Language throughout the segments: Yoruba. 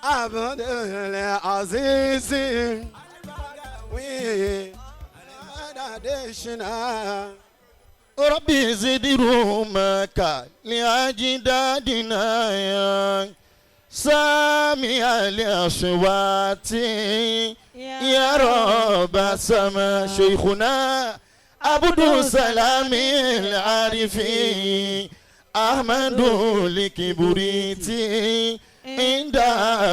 عبد العزيز وي دشنا ربي زد رومك لأجدادنا يا سامع الأصوات يا رب السماء شيخنا عبد سلام العارفين أحمد لكبريتي عند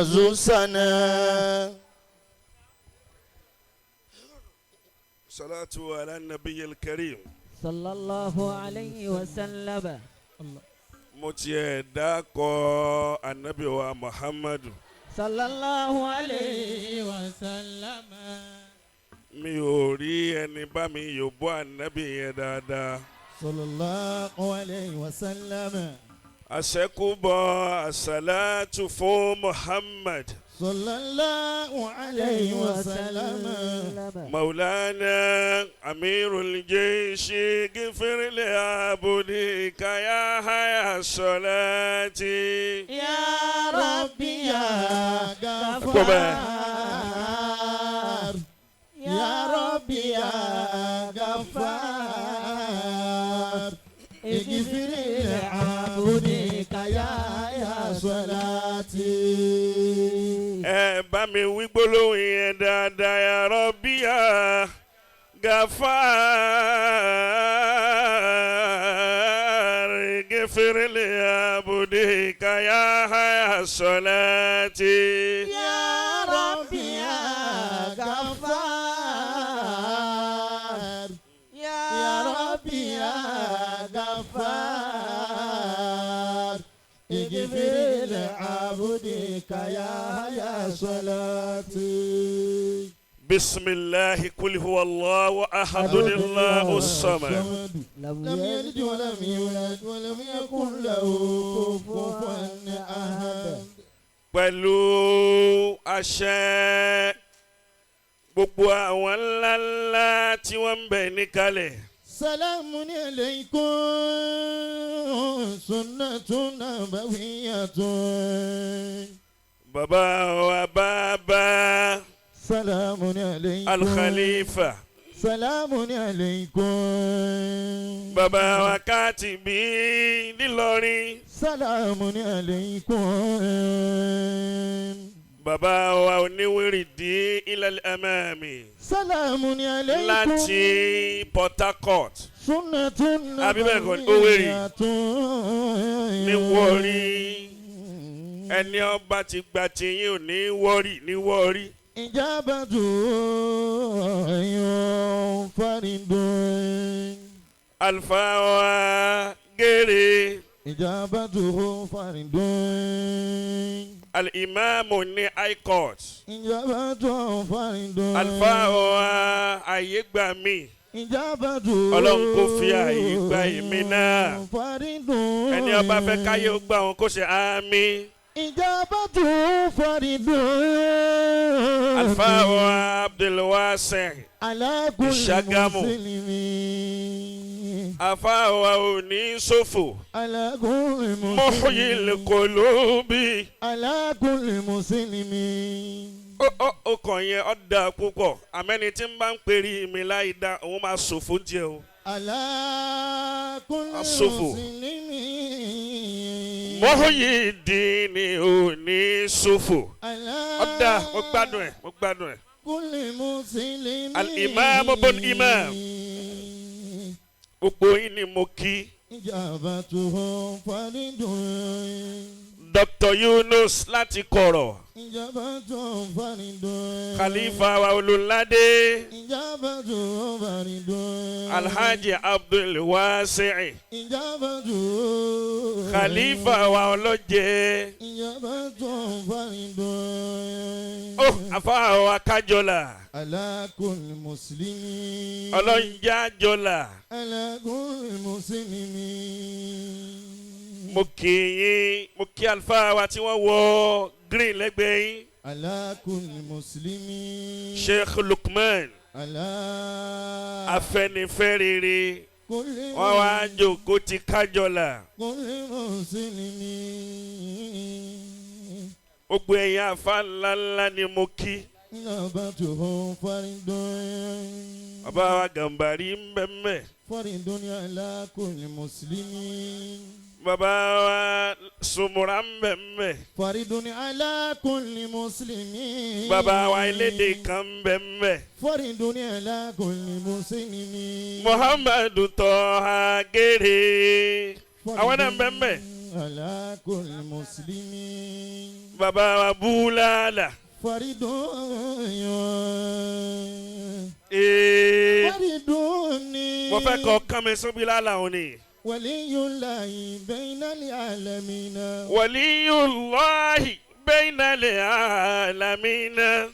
زوسنا. صلاة على النبي الكريم. صلى الله عليه وسلم. Mo tiẹ̀ dákọ̀ anabi wa Muhammadu. صلى الله عليه وسلم. Mi ò rí ẹni bá mi yòbó anabi yẹn dáadáa. صلى الله عليه وسلم. Àṣẹ́kùbọ̀ àṣàlátù fún Muhammad. صلى الله عليه وسلم. مولانا أمير الجيش اغفر لعبدك يا حيا الصلاة. يا ربي يا غفار يا ربي يا غفار اغفر لعبدك يا صلاتي. Ẹ bá mi wí gbólóhùn yẹn dáadáa, ya Rabbi ya Ghaffar اغفر لعبدك يا حيا الصلاة. يا ربي يا غفار يا ربي يا غفار اغفر لعبدك يا صلاتي. بسم الله قل هو الله أحد الله الصمد. لم يلد ولم يولد ولم يكن له كفوا أحد. Pẹ̀lú àṣẹ gbogbo àwọn ńláńlá tí wọ́n ń bẹ níkàlẹ̀. سلام عليكم سنة نبوية. Bàbá wa bàbá سلام عليكم. Al-Khalifa. سلام عليكم. Bàbá wa Kátìbí nílọrin. سلام عليكم. Bàbá wa oníwìrìdí ilal amami. سلام عليكم. Láti Port Harcourt. سنة Àbí bẹ́ẹ̀ kọ́ ni, Owerri. نبوية. Ní Warri. Ẹni ọba ti gba tiyín ò ní wọ́rì ní Warri. إجابة فرد. Alfa wa Gèrè. إجابته فرد. Al-Imamu ní High Court. إجابته فرد. Alfa wa àyè gbà mí. إجابته Ọlọ́run kò fi àyè gba èmi náà. فرد. Ẹni ọba fẹ́ káyé ó gbà wọn kó ṣe àmì. إجابته فرد. Alfa wa Abdulwasi. على كل Ìṣàgámù. مسلم. Alfa wa ò ní ṣòfò. على كل Muhyil مسلم. qulubi. على كل مسلم. Ó kàn yẹn ó dáa púpọ̀. Àmẹ́ni tí ń bá ń perí mi láì dá òun máa ṣòfò ń jẹ o. على كل Asòfò. مسلم. Muhyiddin ò ní ṣòfò. على Ó dáa, mo gbádùn ẹ̀, mo gbádùn ẹ̀. كل مسلم. Al-Imam ibn Imam. Gbogbo yín ni mo kí. إجابته فرد. Dr. Yunus láti Kọ̀rọ̀. إجابته فرد. Khalifa wa Olúládé. إجابته فرد. Alhaji Abdul Wasi'i. إجابته Khalifa wa ọlọ́jẹ. إجابته فرد. Ó àfa wa Kájọlà. على كل مسلم. Ọlọ́njà jọlà. على كل مسلم. Mo kì í yín, mo kí àlùfáà wa tí wọ́n wọ green lẹ́gbẹ̀ẹ́ yín. على كل مسلم. Sheikh Lukman. على Afẹ́nifẹ́re. كل Wọ́n wá jókòó ti Kájọlà. كل مسلم. Gbogbo ẹ̀yin àfa ńláńlá ni mo kí. إجابته فرد Bàbá wa Gàmbàrí ń bẹ mẹ́. فرد على كل مسلم Bàbá wa Sùmùrà ń bẹ mẹ́. فرد على كل مسلم Bàbá wa Elédè kan ń bẹ mẹ́. فرد على كل مسلم Muhammadu Tọ́ha Gèrè. Àwọn náà ń bẹ mẹ́. على كل مسلم Bàbá wa Búlálà. فرد Ee, فرد mo fẹ́ kọ́ kán mi sóbi lálà òní. ولي الله بين العالمين Waliyullahi bainal alamina.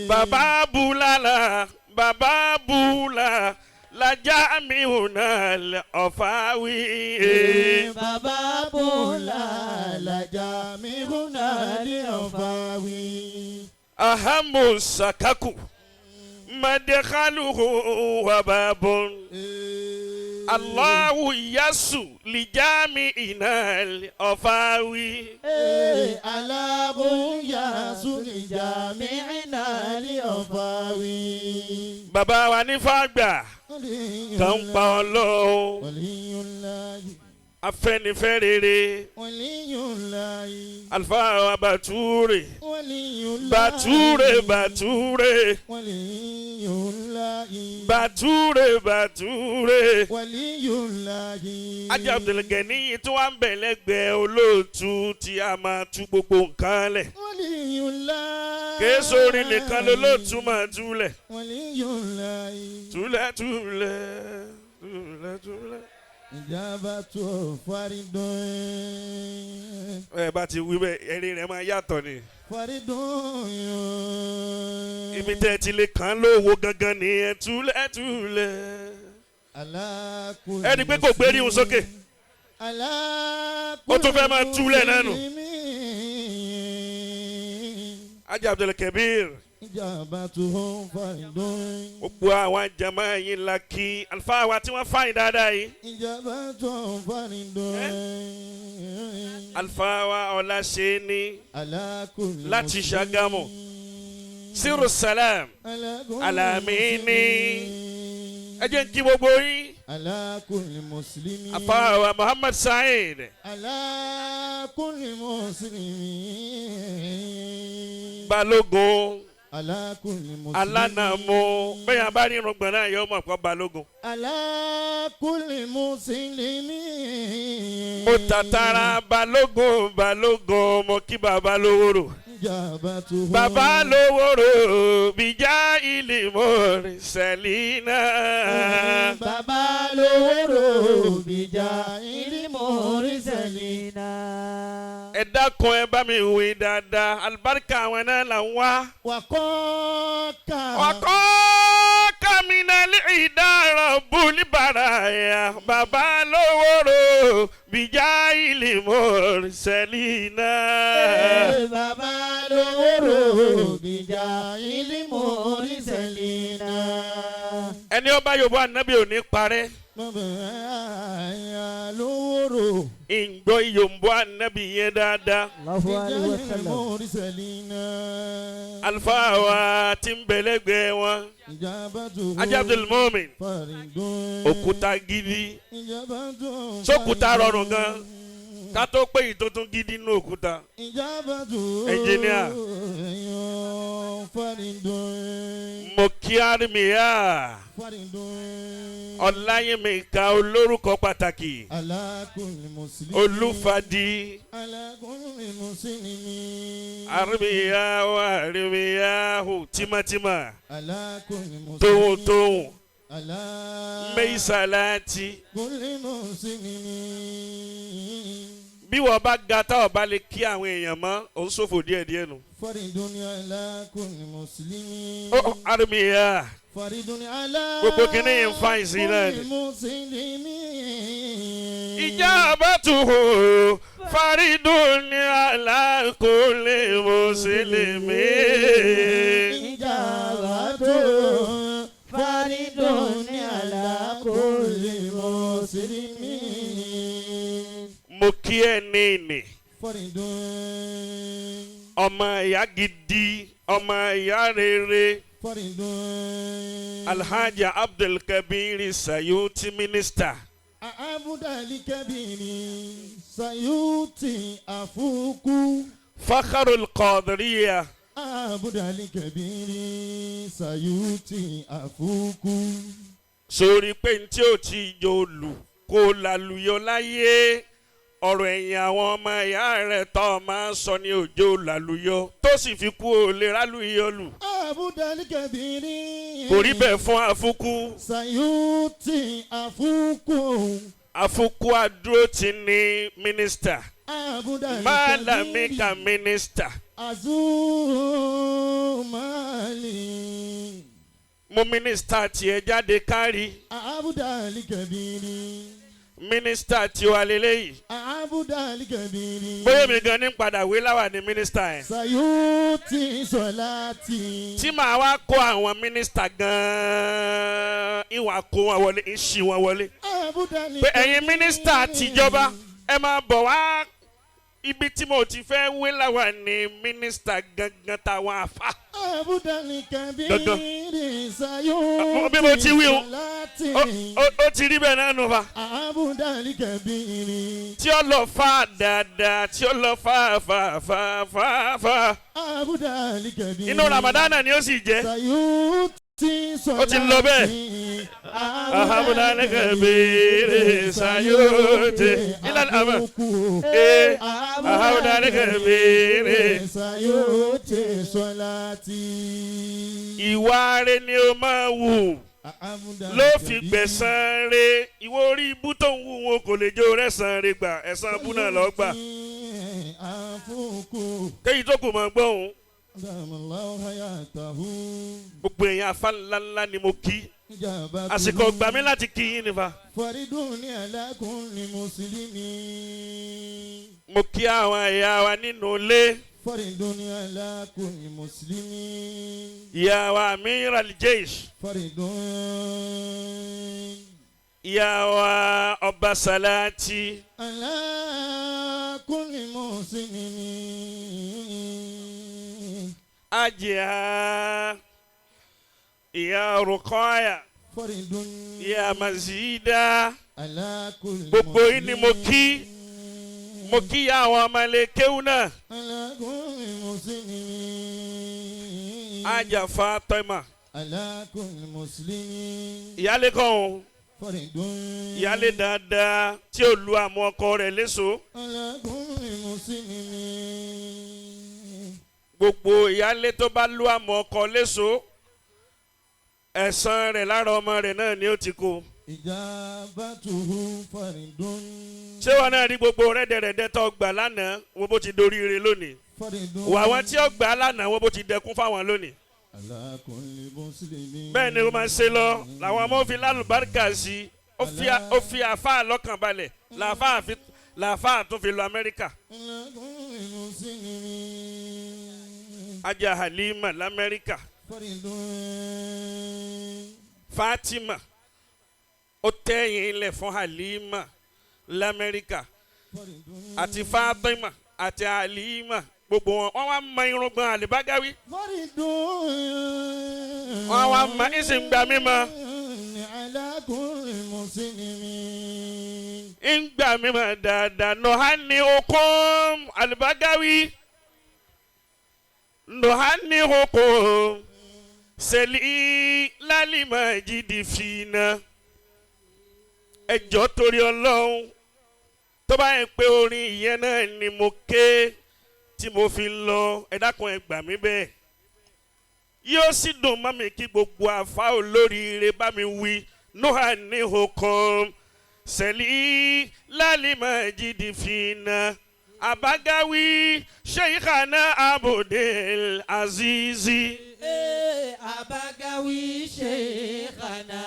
Bàbá Búlálà, bàbá Búlà, lajá mi ò náà ọ̀fà wí. Bàbá Bọ́lá làjà mi húnà ní ọ̀fàwí. Ahamu sakaku, madekhaluhu wa babun. Allahu yasu lijami inal ọ̀fà wí. Alábòóyà sùnìjà mi húnà ní ọ̀fàwí. Bàbá wa ní fàgbà tó ń pa Ọlọ́run Waliyullahi, Afẹ́nifẹ́re rere waliyullahi, àlùfáà wa Bàtúrè waliyullahi. Bàtúrè Bàtúrè Waliyullahi. Bàtúrè Bàtúrè. Waliyullahi. Ajá Abdulgani tí wọ́n ń bẹ̀ lẹ́gbẹ̀ẹ́ olóòtú tí a máa tú gbogbo nǹkan lẹ̀. Waliyullahi. Kèésì orin nìkan lolóòtú máa túlẹ̀. Waliyullahi. Túlẹ̀ túlẹ̀ túlẹ̀ túlẹ̀. Ìjàmbá tó faridun. Ẹ bá ti wí bẹ́ẹ̀ ẹ̀rín rẹ̀ máa yàtọ̀ ni. Faridun. Ibi tẹ́ ẹ ti lè kàn án lówó gangan nìyẹn túlẹ̀ túlẹ̀. Alákùnrin. Ẹni pé kò gbé ríhun sókè. Alákùnrin. Ó tún fẹ́ máa túlẹ̀ náà nù. Ajá Abdulkabir Ìjàmbá tó faridun. gbogbo àwọn jama yín la kí àlùfáà wa tí wọ́n fàyìn dáadáa yìí. Ìjàmbá tó faridun. Àlùfáà wa Ọláṣẹ́ni Alákùnrin. láti Ṣàgámù. Siru Salam Alákùnrin. Alamini. Ẹ jẹ́ n kí gbogbo yín. Alákùnrin mùsùlùmí. Àlùfáà wa Muhammad Saheed على كل مسلم Balógun على كل مسلم alánàmú bẹ́ẹ̀ yẹn bá rí irùngbọ̀n náà yóò mọ̀ pé Balógun. على كل مسلم Mo tàtàrà Balógun Balógun mo kí bàbá lówóró. إجابته Bàbá lówóró bìjà ìlímọ̀ sẹ́línà. Bàbá lówóró bìjà ìlímọ̀ Ẹ dákun ẹ bá mi wí dáadáa alibarika àwọn náà là ń wá. Wàkọ́ọ̀kà Ọkọ kàmínà ìdárọ̀ bùlíbàrà yà bàbá lówóró bìjà ìlímọ̀ sẹ́línà. Bàbá lówóró bìjà ìlímọ̀ Ẹni ọba Yorùbá ànábì ò ní parẹ́. Bàbá lówóró. Ìgbọ́ Yorùbá ànábì yẹn dáadáa. Allahu alayhi wa sallam. Àlùfáà wa ti ń bẹ̀lẹ́gbẹ̀ẹ́ wọn. Ajá Abdulmumin òkúta gidi sókúta rọrùn gan ká tó pé ìtuntun gidi nínú òkúta. Engineer. Mo kí àrùmíyá Ọláyínmíkà olórúkọ pàtàkì Olúfadì àrùmíyá àrùmíyá hù tímọ́tímọ́ tóhùn tóhùn mẹ́sàláàtì bí wọ́n bá ga táwọn bá lè kí àwọn èèyàn mọ́ òun ṣòfò díẹ̀díẹ̀ nù. Faridun ala kulli muslimin. Ó àrùmíyá Faridun ala gbogbo kìíní yìí ń fa ìsìn náà ni. kulli muslimin. Ijabatuhu faridun ala kulli muslimin. Ijabatu faridun ala kulli muslimin. Mo kí ẹ ní ìní. Faridun. Ọmọ ìyá gidi, ọmọ ìyá rere. Faridun. Alhaji Abdulkabir Sayuti minister. Abudali Kabiri Sayuti Afuku. Fakharul Qadiriya. Abudali Kabiri Sayuti Afuku. Sórí pé ní tí ò ti jò lù kó lálùyọ láyé, ọ̀rọ̀ ẹ̀yìn àwọn ọmọ ìyá rẹ̀ tó máa ń sọ ní òjò lálùyọ tó sì fi kú ò lè rálùyọ lù. Abudali Kabiri. Kò rí bẹ́ẹ̀ fún Afuku. Sayuti Afuku. Afuku adúró ti ní mínísítà. Abudali Máàlámíkà mínísítà. Azumali. Mú mínísítà tiẹ̀ jáde kárí. Abudali Kabiri. Mínísítà tiwa lélẹ́yìí. Abudali Kabiri. Bóyá mi gan ní padà wé láwà ní mínísítà yẹn. Sayuti Solati. Tí màá wá kó àwọn mínísítà gan-an, ìwà kó wọn wọlé, ń ṣí wọn wọlé. Abudali Pé ẹ̀yin mínísítà tìjọba ẹ máa bọ̀ wá ibi tí mo ti fẹ́ wé láwà ní mínísítà gangan táwọn àfa. Abudali Dandan. Kabiri Sayuti Bí mo ti wí o. Solati. Ó ti rí bẹ́ẹ̀ náà nù fa. Abudali Kabiri. Tí ó lọ fa dáadáa, tí ó lọ fa fa fa fa fa. Abudali Kabiri. Inú Ramadana ni ó sì jẹ́. Sayuti Solati. Ó ti lọ bẹ́ẹ̀. Abudali Kabiri Sayuti. Ilal ama. Ee. Abudali Kabiri. Sayuti Solati. Ìwà rẹ ni ó máa wù ló fi gbẹ̀san re. Ìwọ orí ibú tó ń wù wọn kò lè jẹ́ orẹ́sàn re gbà, ẹ̀san ibú náà lọ gbà. Afuku. Kéyìí tó kù mọ̀ gbọ́hùn. Adamallahu hayatahu. Gbogbo èèyàn afá ńláńlá ni mo kí. Ijabatu. Àsìkò gbà mí láti kí yín nífa. Faridun ala kulli muslimi. Mo kí àwọn ẹ̀yà wa nínú ilé. Faridun ala kulli muslimi. Ìyá wa Amir Al-Jaish. Faridun. Ìyá wa Ọba Salati. Ala kulli muslimi. Ajia. Ìyá Rukaya. Faridun. Ìyá Mazida. Ala kulli Gbogbo yín ni mo kí. Mo kí ìyá àwọn ọmọ ilé kéwú náà. Ala kulli muslimi. Ajá Fatima. Ala kulli muslimi. Ìyálé kan o. Faridun. Ìyálé dáadáa tí ò lu àmú ọkọ rẹ̀ léṣo. Ala kulli muslimi. Gbogbo ìyálé tó bá lu àmú ọkọ léṣo, ẹ̀san rẹ̀ lára ọmọ rẹ̀ náà ni ó ti kó. Ijabatuhu faridun. Ṣé wọn náà rí gbogbo rẹ́dẹ̀rẹ́dẹ́ tó gbà lánàá wo bó ti doríire lónìí? Faridun. Wà àwọn tí ó gbà lánàá wo bó ti dẹkún fáwọn lónìí. Ala kulli muslimi. Bẹ́ẹ̀ ni ó máa ń ṣe lọ làwọn ọmọ fi lálùbáríkà sí i. Ó fi àáfàá lọ́kàn balẹ̀ làáfàá tún fi lọ Amẹ́ríkà. Ala kulli muslimi. Ajá Halima lamẹ́ríkà. Faridun. Fatima ó tẹ̀yìn ilẹ̀ fún Halima lamẹ́ríkà. Faridun. Àti Fatima àti Halima gbogbo wọn wọ́n wá mọ irùngbọ̀n Àlìbágáwí. Faridun. Wọ́n wá mọ ìsìn gbà mí mọ́. Ala kulli muslimi. Ń gbà mí mọ́ dáadáa. Nùhání okun Àlìbágáwí. Nùhání okun sẹ́lí lálìmọ̀ jídì fínà. Ẹjọ́ torí Ọlọ́run tó bá yẹ pé orin ìyẹn náà ni mo ké tí mo fi lọ, ẹ dákun ẹ gbà mí bẹ́ẹ̀. Yóò sì dùn mọ́ mi kí gbogbo àfa olóríire bá mi wí. Nùhání okun sẹ́lí lálìmọ̀ jídì fínà. Àbágáwí Sheikhana Abdul Azizi. Abagawi Sheikhana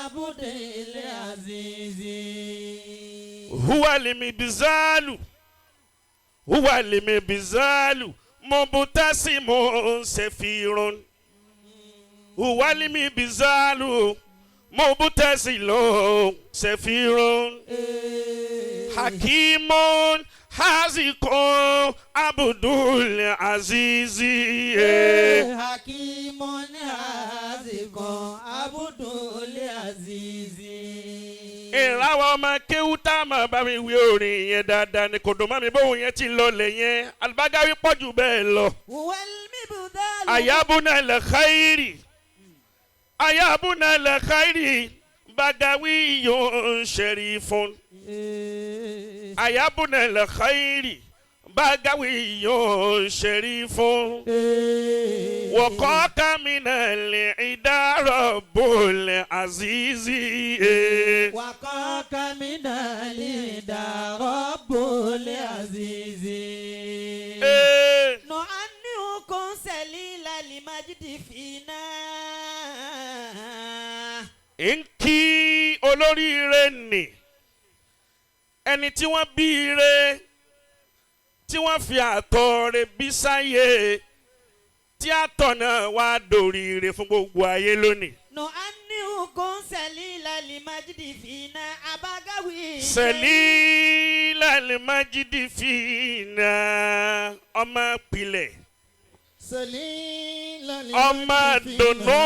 Abdul Azizi. Huwa limibizalu, huwa limibizalu, mubutasimun sefirun. Huwa limibizalu, mubutasilun sefirun. Hakimun hazikun abdul azizi. Hakimun hazikun abdul azizi. Ìràwọ̀ ọmọ kéwú tá a máa bá mi wí orin yẹn dáadáa ni kò dùn mọ́ mi bóun yẹn ti lọlẹ̀ yẹn Albagawi pọ̀ jù bẹ́ẹ̀ lọ. Ayabuna lè khairi ayabuna lè khairi bagawi yóò sherifun. Ayabuna lè khairi bagawi yóò sherifun. Wọ́kọ́ mina lè idara bol azizi. Wọ́kọ́ mina lè idara bol azizi. Nu'anniukum salila limajidi fina. Nkí olóríire nì ẹni tí wọ́n bí ire tí wọ́n fi àtọ̀ rẹ̀ bí sáyé tí àtọ̀ náà wá dòríire fún gbogbo ayé lónìí. Nu'anniukum salila limajidi fina abagawi. Salila limajidi fina ọmọ pilẹ̀. Ọmọ dùnú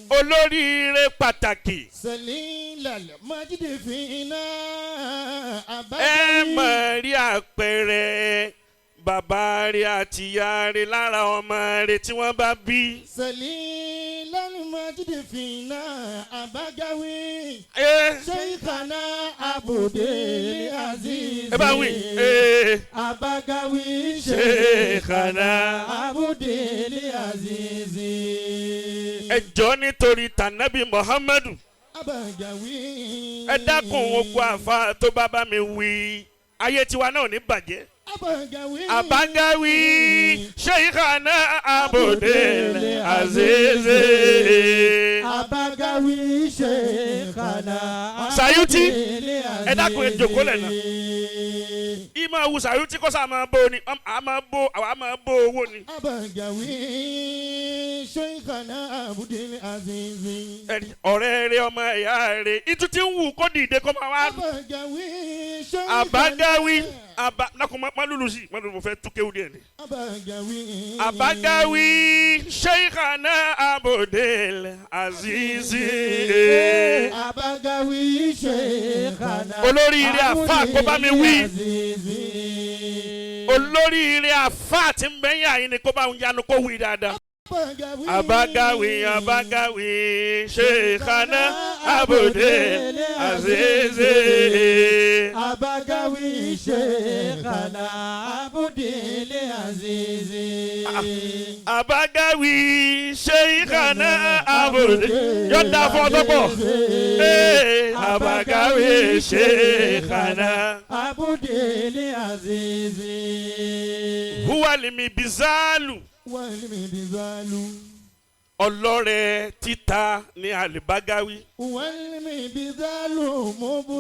olóríire pàtàkì. Salila limajidi fina abagawi. Ẹ mọ̀ rí àpẹẹrẹ bàbá rẹ̀ àti ìyá rẹ̀ lára ọmọ rẹ̀ tí wọ́n bá bí. Salila limajidi fina abagawi. Sheikhana Abdul Aziz. Ẹ bá wí. Abagawi Sheikhana Abdul Aziz. Ẹ jọ̀ọ́ nítorí tànàbí Muhammadu. Abagawi. Ẹ dákun gbogbo àfa tó bá bá mi wí. Ayé tiwa náà ò ní bàjẹ́. Abagawi. Abagawi Sheikhana Abdul Aziz. Abagawi Sheikhana Sayuti ẹ dákun ẹ jókòó lẹ́nu. Ìmọ̀ wù Sayuti kó sáà máa bó ni a máa bó àwa máa bó owó ni. Abagawi Sheikhana Abdul Aziz. Ọ̀rẹ́ rẹ ọmọ ẹ̀yà rẹ ìtú tí ń wù kó dìde kó máa wá. Abagawi Sheikhana. Abagawi nakun ma lulu si ma lulu mo fẹ́ tú kéwú díẹ̀ ni. Abagawi. Abagawi Sheikhana Abdul Aziz. Abagawi Sheikhana. Olóríire àfa kó bá mi wí. Olóríire àfa tí ń bẹ́yìn àyín ni kó bá ń yanu kó wí dáadáa. Abagawi Abagawi Sheikhana Abdul Aziz. Abagawi Sheikhana Abdul Aziz. Abagawi Sheikhana Abdul yọ̀dá fún ọtọ́ pọ̀. Abagawi Sheikhana Abdul Aziz. Huwalimi bizalu. Ọlọ́rẹ̀ títa ní Alibagawi.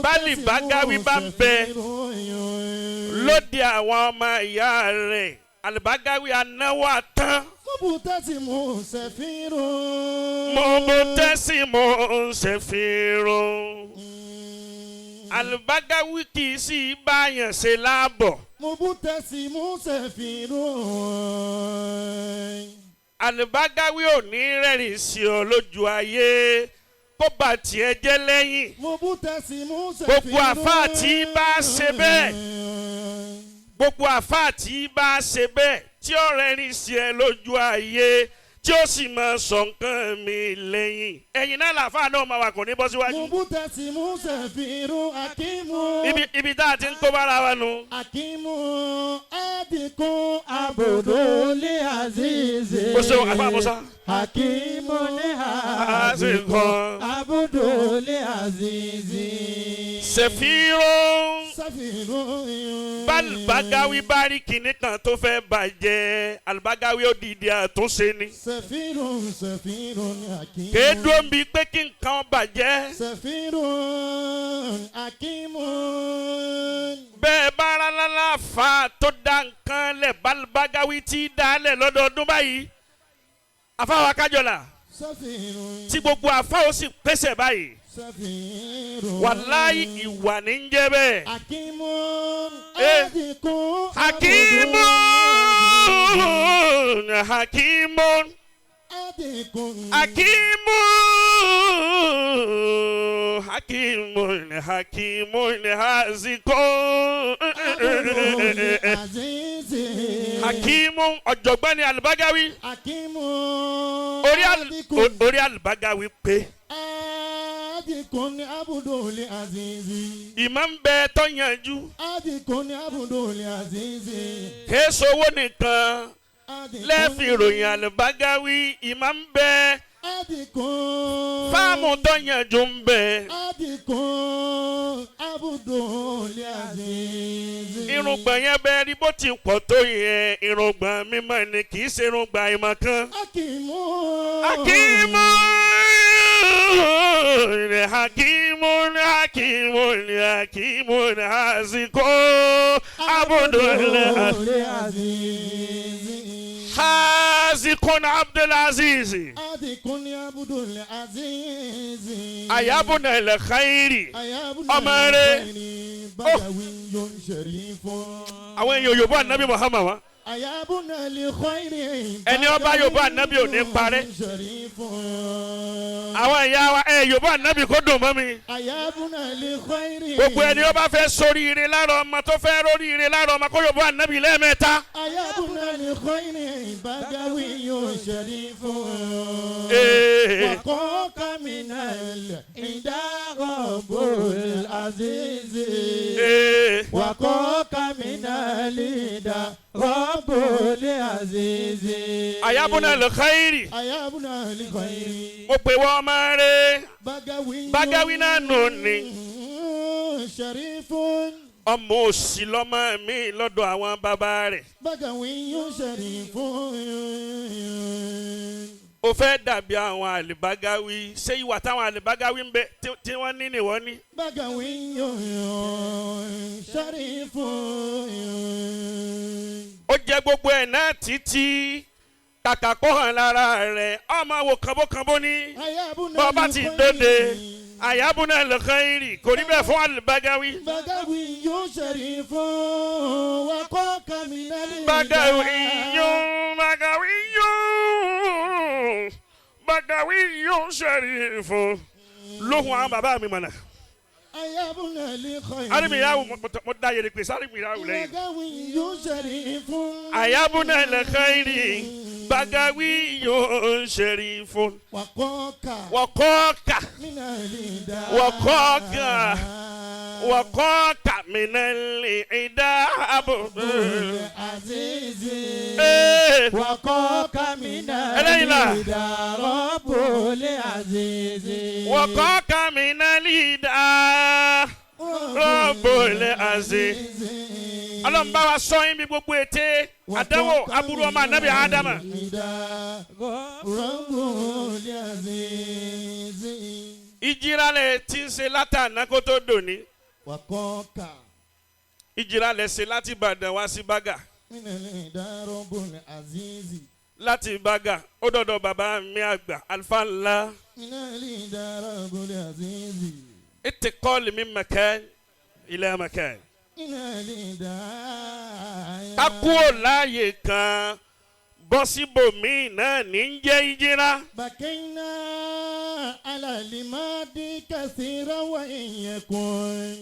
Bálibagawi bá ń bẹ lóde àwọn ọmọ ìyá rẹ̀ Alibagawi anáwó àtán. Mọ̀bùtẹ́sìmù ṣẹ̀fìrún. Alibagawi kì í sì báyàn ṣe láàbọ̀. Mọ̀bùtẹ́sìmù ṣẹ̀fìrún. Alibagawi ò ní rẹ́rìn sí ọ lójú ayé kó bá tiẹ̀ jẹ́ lẹ́yìn. Mọ̀bùtẹ́sìmù ṣẹ̀fìrún. Gbogbo àfáà tí bá ṣe bẹ́ẹ̀. Gbogbo àfáà tí bá ṣe bẹ́ẹ̀ tí ó rẹ́rìn sí ẹ lójú ayé tí ó sì máa sọ nǹkan mi lẹ́yìn. Ẹ̀yìn náà làfáà náà máa wà kò ní bọ́ síwájú. Mọ̀bùtẹ́sìmù ṣẹ̀fìrún akímù. Ibi tá a ti ń kó bára wa nu. Akímù ẹ̀ẹ́dìkún Abdul Aziz. O ṣeun àfáà Musa. Akímù ní àsìkò Abdul Aziz. Ṣèfìrún. Ṣẹ̀fìrún. Bálibagawi bá rí kinní kan tó fẹ́ bàjẹ́ Alibagawi ó dìde àtúnṣe ni. Ṣẹ̀fìrún ṣẹ̀fìrún akímù. Kéédó ń bi pé kí nǹkan bàjẹ́. Ṣẹ̀fìrún akímù. Bẹ́ẹ̀ bá rárá fa tó dá nǹkan lẹ̀ Bálibagawi tí dálẹ̀ lọ́dọọdún báyìí. Àfáwọn akájọlá Ṣẹ̀fìrún. tí gbogbo àfáwọn ó sì pèsè báyìí. Ṣẹ̀fìrún. Wàláyé ìwà ní ń jẹ́ bẹ́ẹ̀. Akímù. Adikun Hakimun hakimun Adikun hakimun hakimun hakimun hazikun. Abdul Aziz. Hakimun ọ̀jọ̀gbọ́n ni Alubagawi. Hakimu. Orí Alubagawi pé. Adikun Abdul Aziz. Ìmọ̀ ń bẹ tó yanjú. Adikun Abdul Aziz. Kèé sowó nìkan lẹ́ẹ̀fì ìròyìn Alubagawi. Ìmọ̀ ń bẹ. Adikun. Fáàmù tó yanjú ń bẹ. Adikun Abdul Aziz. Irùngbọ̀n yẹn bẹ rí bó ti pọ̀ tó yẹn. Irùngbọ̀n mímọ́ ni kì í ṣe irùngbọ̀n ìmọ̀ kan. Hakimu. Hakimu hakimu hakimu hakimu haziko Abdul Aziz. Hazikun Abdul Aziz. Adikun Abdul Aziz. Ayabuna el khairi. Ọmọ rẹ̀. Bagawiyyun sharifun. Àwọn èèyàn Yorùbá Ànábì Muhammad wa. Ayabuna li khairi. Ẹni ọba Yorùbá Ànábì ò ní parẹ́. Sharifun. Àwọn ìyá wa ẹ Yorùbá Ànábì kó dùn mọ́ mi. Ayabuna li khairi. Gbogbo ẹni ọba fẹ́ sóríire lára ọmọ tó fẹ́ róríire lára ọmọ kó Yorùbá Ànábì lẹ́ẹ̀mẹ́ta. Ayabuna li khairi. Bagawiyyun sharifun. Waqaka minal inda Rabbul Aziz. Waqaka minal inda Rabbul Aziz. Ayabuna li khairi. Ayabuna li khairi. Mo pè wọ́n ọmọ rẹ̀. Bagawi. Bagawi náà nù ni. Sharifun. Ọmọ òsì lọ́mọ mi lọ́dọ̀ àwọn bàbá rẹ̀. Bagawi yóò sharifun. O fẹ́ dàbí àwọn Alubagawi. Ṣé ìwà táwọn Alubagawi ń bẹ tí wọ́n ní ni wọ́n ní? Bagawi yóò sharifun. Ó jẹ gbogbo ẹ̀ náà títí kàkà kó hàn lára rẹ̀. Ọmọ wo kànbókànbó ní. Bọ́ba ti dóde. Àyàbùnà lọ́kàn kò rí bẹ́ẹ̀ fún Alubagawi. Bagawi yóò sharifun. Waqaka minal. Bagawi yóò Bagawi yóò Bagawi yóò sharifun. Lóhùn àwọn bàbá mi mọ̀nà. Ayabuna li khairi. Arimiyahu mo da yèrè pèsè arimiyahu lẹ́yìn. Bagawi yóò sharifun. Àyàbùnà lọ́kàn Bagawi yóò sharifun. Waqaka. Waqaka. Minal ida. Waqaka. Waqaka minal ida. Abdul Aziz. Waqaka minal ida Rabbul Aziz. Waqaka minal ida Rabbul Aziz. Ọlọ́run bá wa sọ yín bí gbogbo ète àdánwò aburú ọmọ ànábì Ádámà. Rabbul Aziz. Ìjíralẹ̀ tí ń ṣe látàná kó tó dòní. Waqaka. Ìjíralẹ̀ ṣe láti Ìbàdàn wá sí Bágà. Minal ida Rabbul Aziz. Láti Bágà ó dọ̀dọ̀ bàbá mi àgbà Alfa ńlá. Minal ida Rabbul Aziz. Intiqal min makan ila makan. Minal ida. Ká kúrò láàyè kan bọ́ síbòmíì náà ní ń jẹ́ ìjírá. Bakayna ala limadi kasira wa in yakun.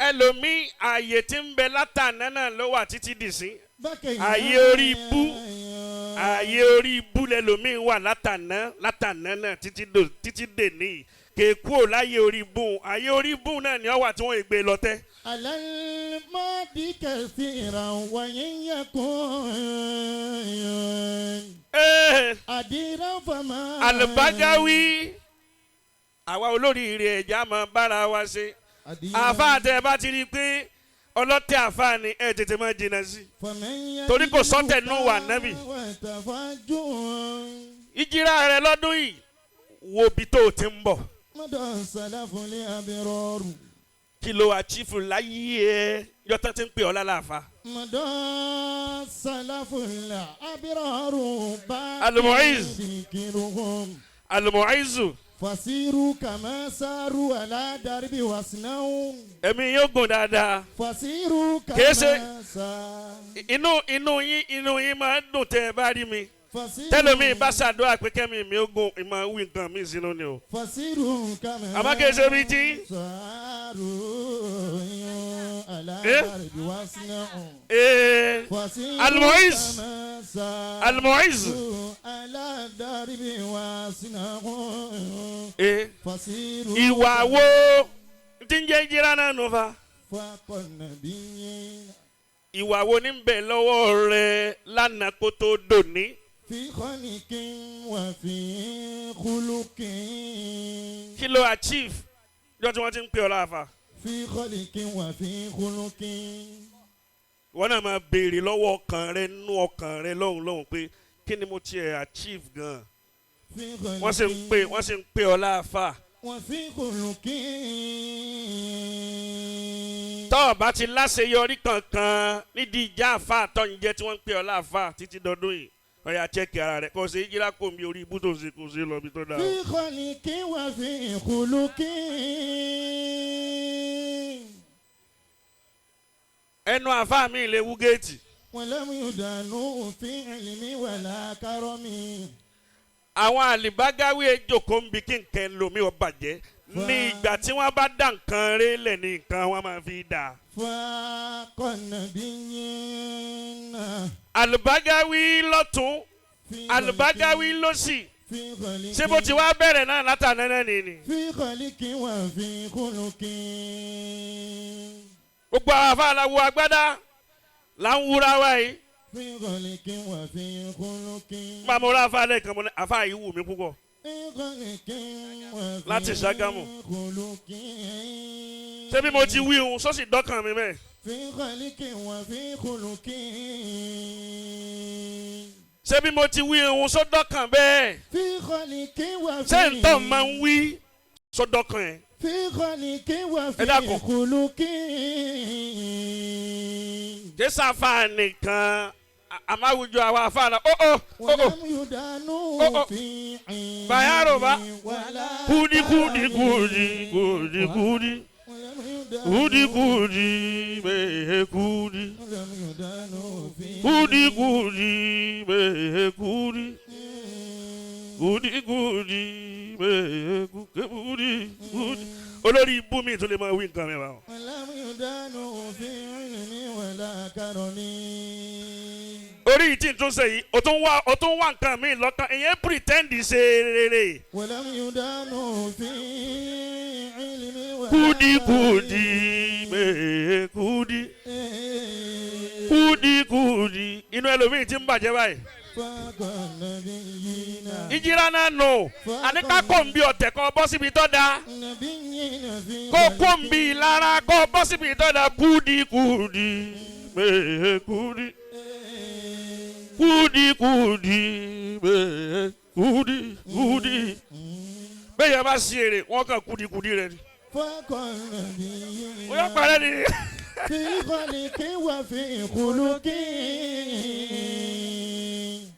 Ẹlòmíì ààyè tí ń bẹ látàná náà ló wà títí dìsín. Bakayna. Ààyè orí ibú. Ààyè orí ibú lẹlòmíì wà látàná látàná náà títí dèní. Kèkú ò láyé orí ibú. Ààyè orí ibú náà ni ó wà tí wọ́n gbé lọ tẹ́. Ala limadi kasira wa in yakun. Adira fama. Alubagawi àwa olóríire ẹ̀já máa bára wa ṣe. Àfáà tẹ ẹ bá ti rí i pé ọlọ́tẹ̀ àfáà ni ẹ tètè máa jìnnà sí. Torí kò sọ́tẹ̀ nù wà nábì. Ìjírá rẹ lọ́dún yìí wo ibi tó o ti ń bọ̀. Kí ló àchífù láyé ẹ yọtọ̀ tí ń pè ọ́ lálàáfà. Al-Mu'izz. Al-Mu'izzu. Fasiru kama saru ala darbi wasnau. Ẹ̀mí yóò gùn dáadáa. Fasiru kama Kìí ṣe- saru. Inú yín máa ń dùn tẹ́ ẹ bá rí mi. Fasiru Tẹ́lómi bá ṣàdúrà pé kẹ́mi mi ó gùn ìmọ̀ wí nǹkan mi sínú ni o. Fasiru kama Àmọ́ kìí ṣe bíi tí. saru ala Eh? darbi wasnau. Ee, Fasiru Al-Mu'izz. kama saru Al-Mu'izz. ala darbi wasnau. Ee, Fasiru ìwà wo tí ń jẹ́ jíra náà nù fa? fakọ nabiyyin Ìwà wo ní bẹ̀ lọ́wọ́ rẹ lánàá kó tó dòní? fi khaliqin wa fi khuluqin. Kí ló achieve? Jọ́ tí wọ́n ti ń pè ọ́ láàfà. fi khaliqin wa fi khuluqin. Wọ́n náà máa béèrè lọ́wọ́ ọkàn rẹ nú ọkàn rẹ lọ́hùn lọ́hùn pé kí ni mo tiẹ̀ achieve gan-an? fi khaliqin Wọ́n sì ń pè ọ́ láàfà. wa fi khuluqin. Tọ́ ọ bá ti láṣeyọrí kankan nídìí ìjà àfa tó ń jẹ́ tí wọ́n ń pè ọ́ láàfà títí dọdún yìí ọ̀yà chẹ́kì ara rẹ̀ kò sí ìjìlá kò mi orí ibú tó ṣe kò sí lọ bí tó dáa. fi khaliqin wa fi khuluqin. Ẹnu àfa mi lè wú géètì. walam yudanu fi ilmi wala karami. Àwọn àlìbágáwé ejòkó ń bi kí nǹkan lomi ò bàjẹ́ ní ìgbà tí wọ́n bá dá nǹkan rẹ̀ lẹ̀ ní nǹkan wọ́n máa fi dà. fakọ nabiyyin. Àlìbágáwí lọ́tún fi àlìbágáwí lọ́sì fi khaliqin. ṣé bó ti wá bẹ̀rẹ̀ náà látàná náà nìyí. fi khaliqin wa fi khuluqin. Gbogbo àwọn àfa aláwo agbádá là ń wúra wa yìí. fi khaliqin wa fi khuluqin. Nígbà mo rá àfa lẹ́ẹ̀kan mo ní àfa yìí wù mí púpọ̀. fi khaliqin wa fi Láti Ṣàgámù. khuluqin. Ṣé bí mo ti wí ohun sọ́sì dọ́kàn mi mẹ́? fi khaliqin wa fi khuluqin. Ṣé bí mo ti wí ohun sọ́dọ́kàn bẹ́ẹ̀? fi khaliqin wa fi Ṣé ń tọ́ máa ń wí sọ́dọ́kàn ẹ̀? fi khaliqin wa fi Ẹ dákun. khuluqin. Jésù àfa nìkan àmàwùjọ àwọn àfa náà ó ó ó ó ولم يدانوا Oh, oh. في علم Bayaro ba. ولا kúdí kúdí kúdí kúdí kúdí ولم يدانوا kúdí kúdí bẹ́ẹ̀ kúdí ولم يدانوا في kúdí kúdí bẹ́ẹ̀ kúdí kúdí kúdí bẹ́ẹ̀ kúdí kúdí. Olórí ibú mi tún lè máa wí nǹkan mi báwọn. ولم يدانوا في علم ولا كرم Orí yìí tí n tún ṣe yìí o tún wá nǹkan mi lọ́kàn ìyẹn pretend ṣe rere. ولم يدانوا في علم ولا Kúdí kúdí bẹ́ẹ̀ kúdí kúdí kúdí inú ẹlòmíì ti ń bàjẹ́ báyìí. فوق النبيين Ìjìrá náà nù àní ká kó ń bí ọ̀tẹ̀ kọ́ bọ́ síbi tó da نبيين في kó kó ń bí ìlara kó bọ́ síbi tó da kúdí kúdí bẹ́ẹ̀ kúdí kúdí kúdí bẹ́ẹ̀ kúdí kúdí. Bẹ́ẹ̀ yẹn bá ṣe èrè wọ́n kàn kúdí kúdí rẹ ni. فوق النبيين Wọ́n yọ parẹ́ ni. في خلق وفي خلق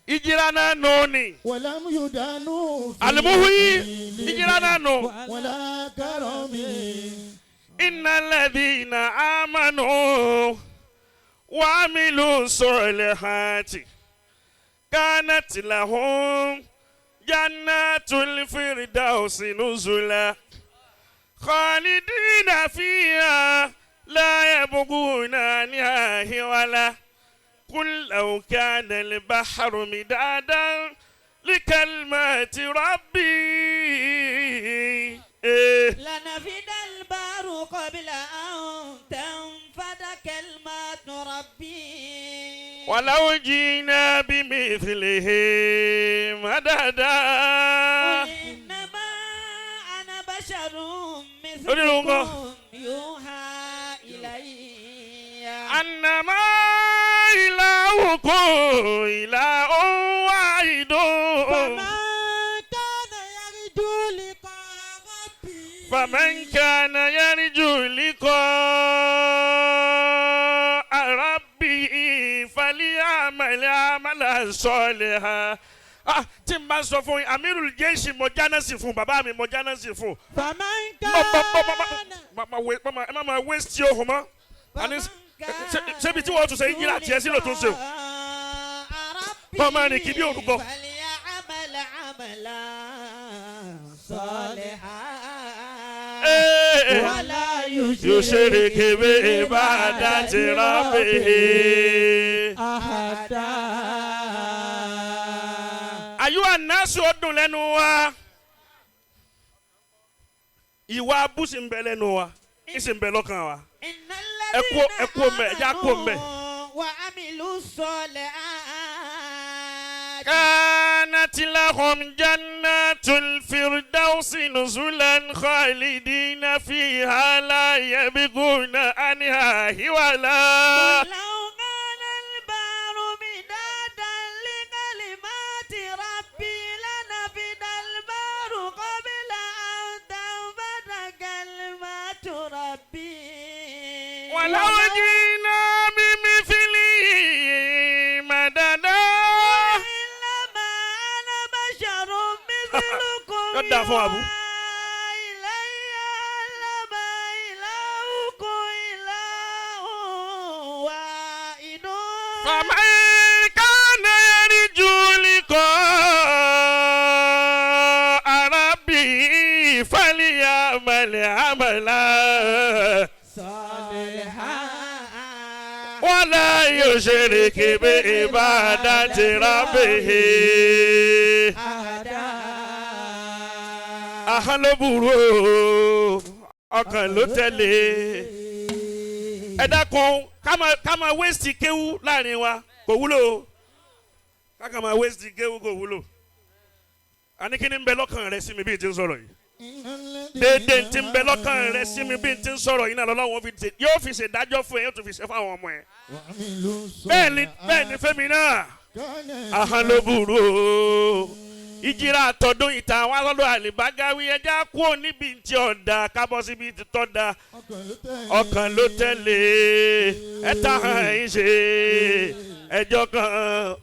Ìjìrá náà nù ni. ولم يدانوا في Àlùmúhùyí علم ìjìrá náà nù. ولا كرم إن الذين آمنوا وعملوا الصالحات كانت لهم جنات الفردوس نزلا خالدين فيها لا يبغون عنها حولا قل لو كان البحر مدادا لكلمات ربي إيه. لنفد البحر قبل أن تنفد كلمات ربي ولو جئنا بمثله مددا قل إنما أنا بشر Onírúurú. مثلكم يوحى إلي أنما إلهكم إله واحد فمن كان يرجو لقاء ربه فمن كان يرجو لقاء ربه فليعمل عملا صالحا. Ah, tí n bá sọ fún yín, Amirul Jeishi mo jáná sí fún bàbá mi, mo jáná sí fún. فمن كان Ẹ má ma waste yóò hùn mọ́. Àní ṣébi tí wọ́n tún ṣe yíra tiẹ̀ sí ló tún ṣe o. Kọ́ máa rìn kí bí orúkọ. فليعمل عملا صالحا Ee, ولا يشرك بعبادة ربه أحدا. Àyùwá násù ó dùn lẹ́nu wa. Ìwà abú sì ń bẹ lẹ́nu wa, ìsì ń bẹ lọ́kàn wa. إن Ẹ kú الذين ẹ kú mbẹ, ẹ jẹ́ á kú mbẹ. آمنوا وعملوا الصالحات كانت لهم جنات الفردوس نزلا خالدين فيها لا يبغون عنها حولا. لو كان البحر مدادا لكلمات ربي لنفد البحر قبل أن تنفد كلمات ربي. ولو جئنا بمثله مددا. إنما أنا بشر مثلكم Yóò dáa fún Abu. يوحى إلي أنما إلهكم إله واحد. فمن كان يرجو لقاء ربه فليعمل عملا صالحا ولا يشرك بعبادة ربه أحدا. Ahọ́n ló burú o, ọkàn ló tẹ̀lé. Ẹ dákun, ká máa waste kéwú láàrin wa kò wúlò o. Ká máa waste kéwú kò wúlò. Àní kí ni ń bẹ lọ́kàn rẹ sí mi bí n ti ń sọ̀rọ̀ yìí? Déédéé ti ń bẹ lọ́kàn rẹ sí mi bí n ti ń sọ̀rọ̀ yìí náà lọ́lọ́run fi ṣe yóò fi ṣèdájọ́ fún ẹ, yóò tún fi ṣe fáwọn ọmọ ẹ. Bẹ́ẹ̀ ni, bẹ́ẹ̀ ni fẹ́mi náà. Ahọ́n ló burú o. Ìjìrà àtọ̀dún ìta àwọn alọ́dọ̀ àlìbágáwí, ẹja kúrò níbi tí ọ̀dà kábọ́ síbi tí tọ́ da. Ọkàn ló tẹ̀lé. Ẹ ta hàn yín ṣe ẹjọ́ kan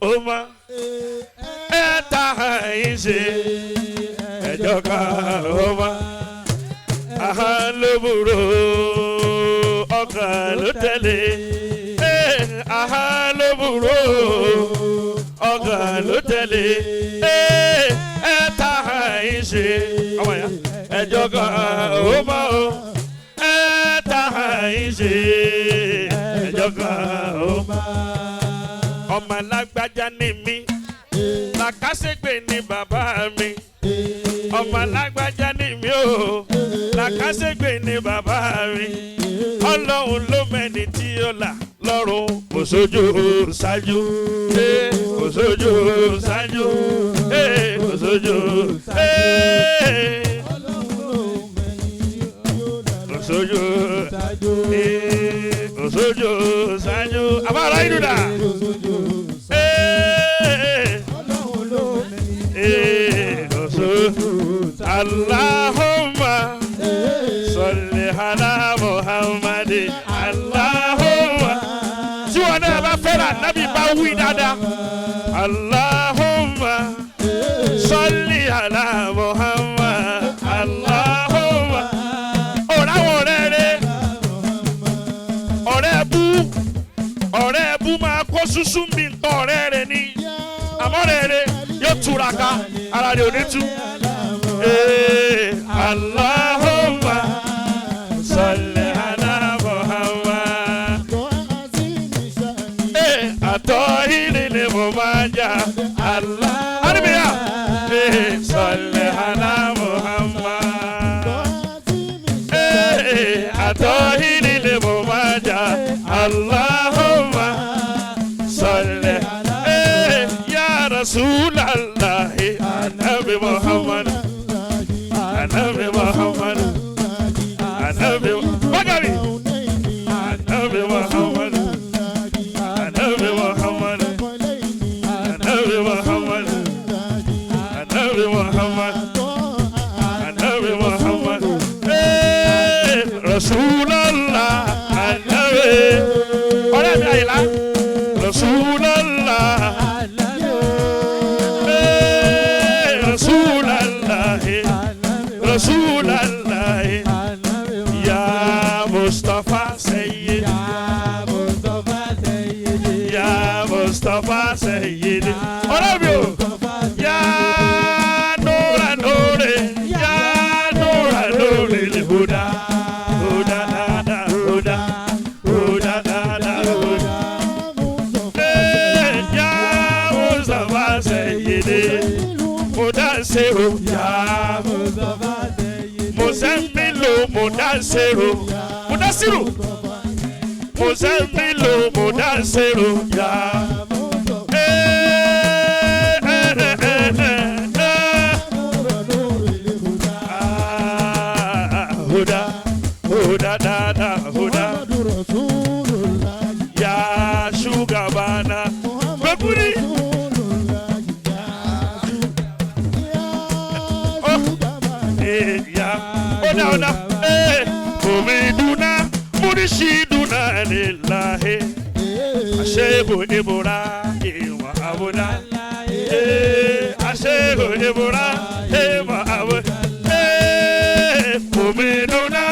ó mọ́. Ẹ ta hàn yín ṣe ẹjọ́ kan ó mọ́. Ahọ́n ló burú o, ọkàn ló tẹ̀lé. Ahọ́n ló burú o, ọkàn ló tẹ̀lé. Ẹ ta hàn yín ṣe ọmọ ya ẹjọ́ kan ó mọ́ o. Ẹ ta hàn yín ṣe ẹjọ́ kan ó mọ́. Ọmọ alágbájá ni mí, làkàṣègbè ni bàbá mi. Ọmọ alágbájá ni mí o, làkàṣègbè ni bàbá mi. Ọlọ́run ló mẹ́ni tí ó là lọ́rùn. Kò sójú ṣáájú, ee, kò sójú ṣáájú, ee, kò sójú, ee, kò sójú, ee, kò sójú ṣáájú. Àbára ìdúdà, ee, ee, kò sójú. Allahumma salli ala Muhammadi, Allahumma. Tí wọn náà bá fẹ́ràn nábì bá wí dáadáa. Allahumma salli ala Muhammad, Allahumma. Ọ̀rẹ́ àwọn ọ̀rẹ́ rẹ̀, ọ̀rẹ́ bú, ọ̀rẹ́ bú máa kó súsú mi nǹkan ọ̀rẹ́ rẹ̀ ni. Àmọ́ ọ̀rẹ́ rẹ̀ yóò túra ká, ara rẹ̀ ò ní tú. Ee, Allahumma salli ala Muhammad. Ee, àtọ̀ ìrì ni mo máa ń jà. Allah. Hallelujah. Ee, salli ala Muhammad. Ee, àtọ̀ ìrì ni mo máa ń jà. Allahumma salli. Ee, ya Rasulallah, Anabi Muhammad. Anabi Muhammad. Anabi Bagawi. Anabi Muhammad. Anabi Muhammad. Anabi Muhammad. Anabi Muhammad. Anabi Muhammad. Hey, Rasulallah. Anabi. Mustapha Sayyidi. Ọ̀rẹ́ mi o. Ya Nura Nure, Ya Nura Nure le Huda, Huda da Huda, Huda da Huda. Eh, Ya Mustapha Sayyidi, Mudasiru Ya Muzammilu Mudasiru, Mudasiru, Muzammilu Mudasiru Ya. Eh, eh, eh, eh, eh, eh. Ah, Huda, Huda, da, da, Huda. Ya shugabana. Gbẹ̀gúrí. Eh, ya. Oda, oda. Eh, Mumiduna, Murishiduna lillahi. Ashehu Ibrahim Abuda. Eh, Ashehu Ibrahim Abuda. Eh, Mumiduna.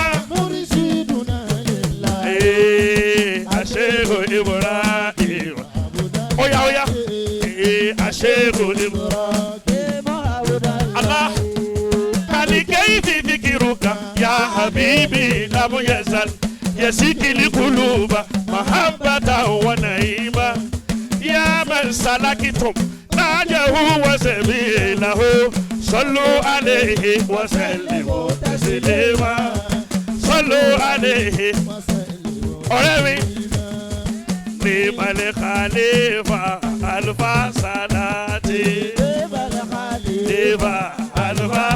Eh, Ashehu Ibrahim. Oya, oya. Eh, Ashehu Ibrahim. Allah. كيف فكرك يا حبيبي لم يزل يسكي القلوب محبة ونعيما يا من سلكتم ناجه وسبيله صلوا عليه وسلموا تسليما صلوا عليه ọ̀rẹ́ mi ní malẹ̀ khalifa alfa salati liba alfa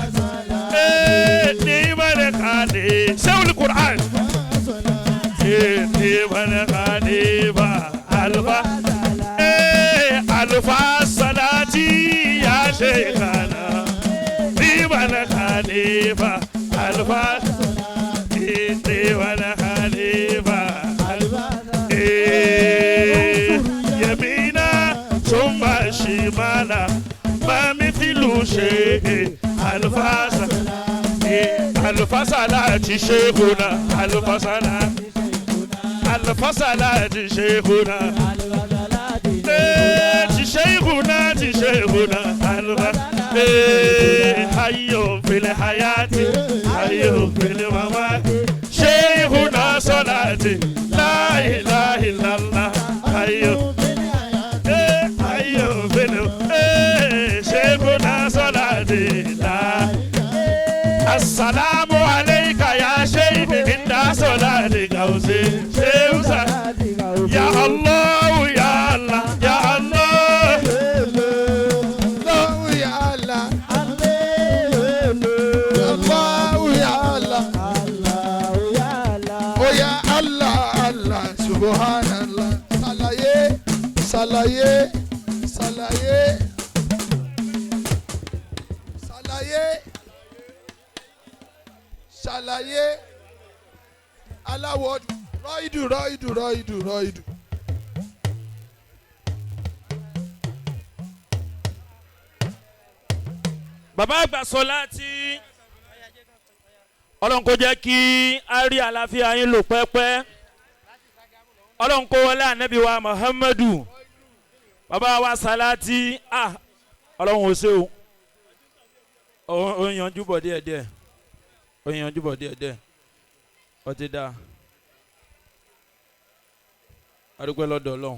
ní malẹ̀ khalifa sẹ́wọ̀n Qur'an ní malẹ̀ khalifa alfa alfa salati ya sheikhana ní malẹ̀ khalifa alfa ní malẹ̀ khalifa يمينا ثم شمالا ما مثل شيء الفاس الفصلات شيخنا الفصلات الفصلات شيخنا شيخنا شيخنا حي في الحياة حي في الممات شيخنا صلاتي لا إله إلا الله حي حي في شيخنا صلاتي لا السلام عليك يا شيخ عند صلاتي قوسي شيخ يا الله يا الله يا الله الله يا الله الله يا الله ó yá Allah Allah subhanallah ṣàlàyé ṣàlàyé ṣàlàyé ṣàlàyé ṣàlàyé aláwọ̀ rọ́ìdù rọ́ìdù rọ́ìdù rọ́ìdù. Bàbá àgbà sọ láti Ọlọ́run kó jẹ́ kí a rí àlàáfíà yín lò pẹ́pẹ́. Ọlọ́run kó wọlé ànábì wa Muhammadu bàbá wa Salati ah Ọlọ́run ò ṣe o ó yanjú bọ̀ díẹ̀díẹ̀ ó yanjú bọ̀ díẹ̀díẹ̀ ó ti dáa a dúpẹ́ lọ́dọ̀ Ọlọ́run.